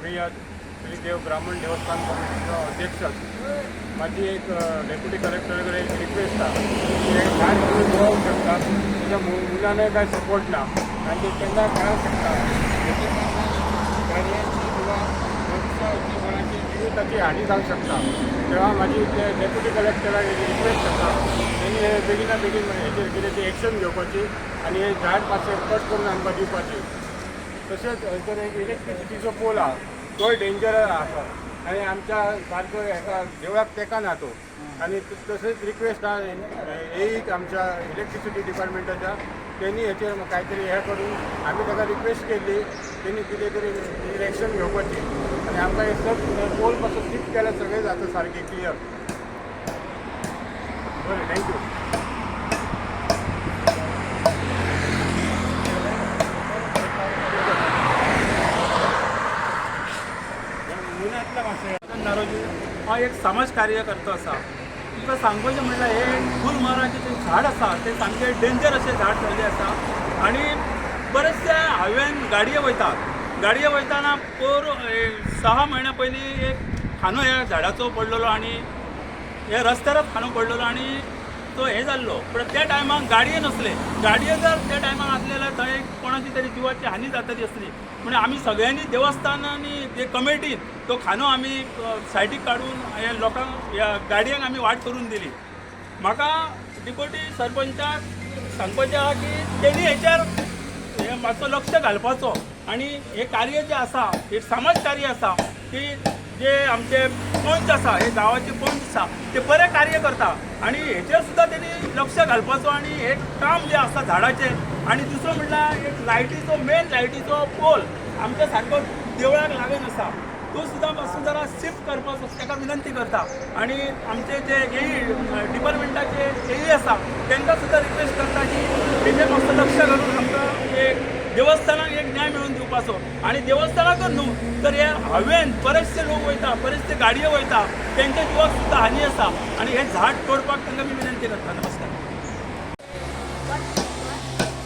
मी आज श्रीदेव ब्राह्मण देवस्थान कमिटीचो अध्यक्ष. माझी एक डेप्युटी कलेक्टर कडेन एक रिक्वेस्ट आहा की एक झाड तुमी पळोवंक शकता, तेच्या मुलानय कांय सपोर्ट ना आनी ते केन्ना खेळोंक शकता. गाडयेची किंवा मनशाची कोणाची जिविताची हानी जावंक शकता. तेव्हा माझी ते डेप्युटी कलेक्टराक एक रिक्वेस्ट आसा, तेणी हे बेगिना बेगीन हेचेर कितें ती एक्शन घेवपाची आनी हे झाड मातशें कट करून आमकां दिवपाची. तशेंच हयसर एक इलेक्ट्रिसिटीचो पोल आहा, तोय डेंजर आसा आनी आमच्या सारको हेका देवळाक तेंकना तो. आनी तशेंच रिक्वेस्ट आहा एक आमच्या इलेक्ट्रिसिटी डिपार्टमेंटाच्या, तेणी हेचेर कांय तरी हें करून आमी ताका रिक्वेस्ट केल्ली, तेणी कितें तरी एक्शन घेवपाची आनी आमकां हे सब पोल मातसो शिफ्ट केल्यार सगळें जाता सारकें क्लियर. बरें, thank you. नारोजी हांव एक समाज कार्यकर्तो आसा. तुमकां सांगपाचें म्हणल्यार हे गुलमोहराचें जें झाड आसा तें सामकें डेंजर अशें झाड जाल्लें आसा आनी बरेचशे हायवेन गाडये वयतात. गाडये वयताना पोर 6 म्हयन्या पयलीं एक खांदो ह्या झाडाचो पडलेलो आनी हे रस्त्यारच खांदो पडलेलो आनी तो हें जाल्लो. पूण त्या टायमाक गाडये नासले. गाडये जर त्या टायमाक आसले जाल्यार थंय कोणाची तरी जिवाची हानी जातली आसली. म्हणून आमी सगळ्यांनी देवस्थान आनी ते कमिटीन तो खांदो आमी सायडीक काडून ह्या लोकांक ह्या गाडयांक आमी वाट करून दिली. म्हाका डिप्युटी सरपंचाक सांगपाचें आहा की तेणी हेचेर हे मातसो लक्ष घालपाचो आनी हें कार्य जें आसा एक समाज कार्य आसा की जे आमचे पंच आसा, हे गांवाचे पंच आसा, ते बरें कार्य करता आनी हेचेर सुद्दां तेणी लक्ष घालपाचो आनी हे काम जें आसा झाडाचें. आनी दुसरो म्हणल्यार एक लायटीचो मेन लायटीचो पोल आमच्या सारको देवळाक लागून आसा, तो सुद्दां मातसो जरा शिफ्ट करपाचो ताका विनंती करता. आनी आमचे जे एई डिपार्टमेंटाचे एई आसा तांकां सुद्दां रिक्वेस्ट करता की हेजेर मातसो लक्ष घालून आमकां एक देवस्थानाक एक न्याय मेळोवन दिवपाचो. आनी देवस्थानाकच न्हू तर हे हायवेन बरेचशे लोक वयता, बरेचशे गाडयो वयता, तेंच्या जिवाक सुद्दां हानी आसा आनी हें झाड तोडपाक तांकां मी विनंती करता. नमस्कार.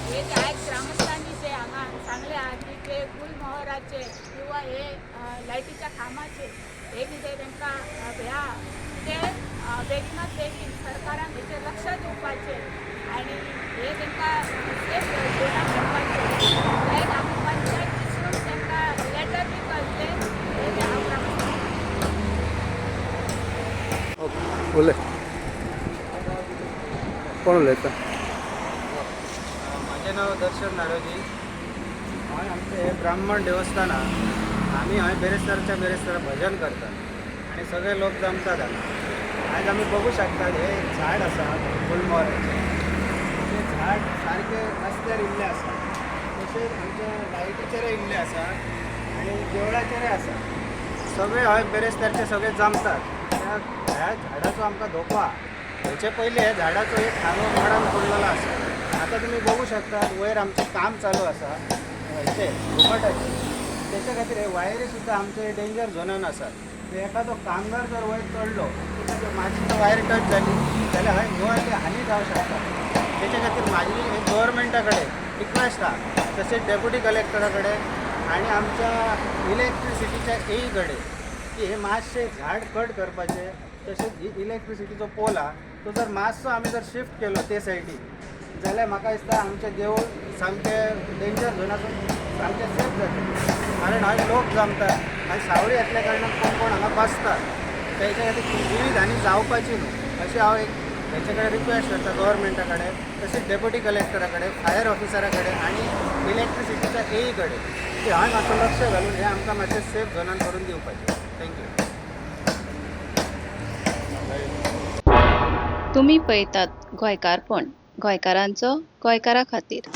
हे जे आयज ग्रामस्थांनी जे हांगा सांगले आहा की ते गुलमोहराचे किंवा हे लायटीच्या खांबाचे हे कितें तांकां ह्या ते बेगिनात बेगीन सरकारान हेचेर लक्ष दिवपाचें आनी हे तांकां सेफ झोनाक हाडपाचें. एक आमी पंचायतीसून तांकां लेटर बी करचें. हे जे हांव ग्रामस्थांक ओके, उलय. कोण उलयता? माझे नाव दर्शन नारोजी. हय, आमचें हें ब्राह्मण देवस्थान आहा. आमी हय बेरेस्तारच्या बेरेस्तारा भजन करतात आनी सगळे लोक जमतात हांगा. आयज आमी बघू शकतात, हे एक झाड आसा गुलमोहराचें. तें झाड सारकें रस्त्यार इल्लें आसा, तशेंच आमच्या लायटीचेरय इल्लें आसा आनी देवळाचेरय आसा. सगळे हय बेरेस्तारचे सगळे जमतात. त्या ह्या झाडाचो आमकां धोको आहा. हेचे पयलीं ह्या झाडाचो एक खांदो मोडान पडलेलो आसा. आतां तुमी बघू शकतात, वयर आमचें काम चालू आसा हेचें घुमटाचें. तेच्या खातीर हे वायरी सुद्दां आमचे डेंजर झोनान आसात. ते एखादो कामगार जर वयर चडलो, मातशी वायर टच जाली जाल्यार हय जिवाची हानी जावं शकता. तेच्या खातीर म्हाजी एक गव्हर्मेंटा कडेन रिक्वेस्ट आहा, तशेंच डेप्युटी कलेक्टरा कडेन आनी आमच्या इलेक्ट्रिसिटीच्या एई कडेन की हे मातशें झाड कट करपाचें. तशेंच ही इलेक्ट्रिसिटीचो पोल आहा, तो जर मातसो आमी जर शिफ्ट केलो ते सायडीन जाल्यार म्हाका दिसता आमचें देवूळ सामकें डेंजर झोनासून सामकें सेफ जातलें. कारण हय लोक जमतात आनी सावळी येतल्या कारणान कोण कोण हांगा बसतात. तेच्या खातीर जिवीत हानी जावपाची न्हू अशें हांव एक हेचे कडेन रिक्वेस्ट करता, गव्हर्मेंटा कडेन, तशेंच डेप्युटी कलेक्टरा कडेन, फायर ऑफिसरा कडेन आनी इलेक्ट्रिसिटीच्या एई कडेन की हय मातसो लक्ष घालून हें आमकां मातशें सेफ झोनान करून दिवपाचें. Thank you. तुमी पळयतात गोंयकारपण, गोंयकारांचो गोंयकारा खातीर.